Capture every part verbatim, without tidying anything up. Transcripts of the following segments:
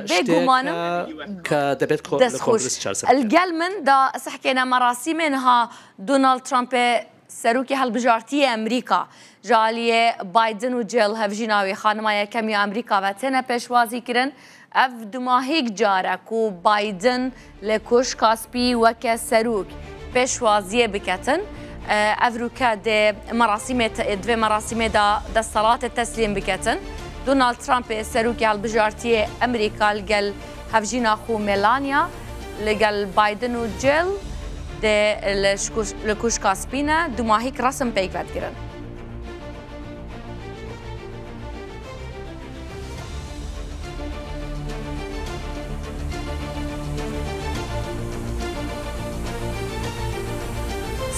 Bêguman im. Ke debêt ko li Dest xweş. Kongresi çarşembe. Li gel min da sehkêne merasîmê niha Donald Trumpê serokê hilbijartiyê Amerîka ji aliyê Biden û Jill hevjîna wî xanima yekemî ya Amerîka ve têne pêşwazî kirin. Ev dumahîk car e ku Biden li Koşka Spî weke serok pêşwaziyê biketin. Ev rûke dê merasîmê te-, di vê merasîmê de desthilatê teslîm biketin. Donald Trumpê serokê hilbijartiyê Amerîka li gel hevjîna xwe Melania, li gel Biden û Jill dê li şkuş-, li Koşka Spî ne dumahîk resim pêk ve digirin.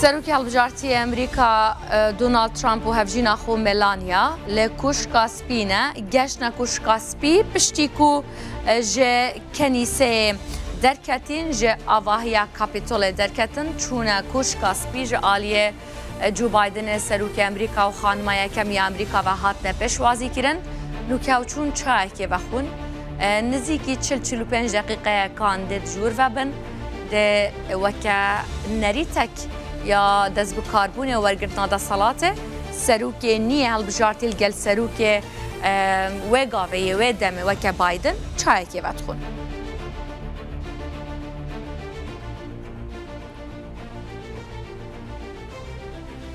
Serokê Hilbijartiyê Amerîka, e, Donald Trump û hevjîna xwe Melania li Koşka Spî ne, geştine Koşka Spî, piştî ku, e, ji kenîseyê derketîn, ji avahiya Kapîtolê derketin, çûne Koşka Spî ji aliyê, e, Joe Bidenê, serokê Amerîka û xanima yekemî ya Amerîka ve hatine pêşwazî kirin. Nûke ew çûn çayekê vexwin. E, nizîkî çil çil û pênc deqîqeyekan dê di jûr ve bin. Dê weke nerîtek ya destbikarbûnê û wergirtina desthilatê, serokê nî yê hilbijartî li gel serokê, e, wê gavê yê wê demê weke Biden çayekê vedixwin.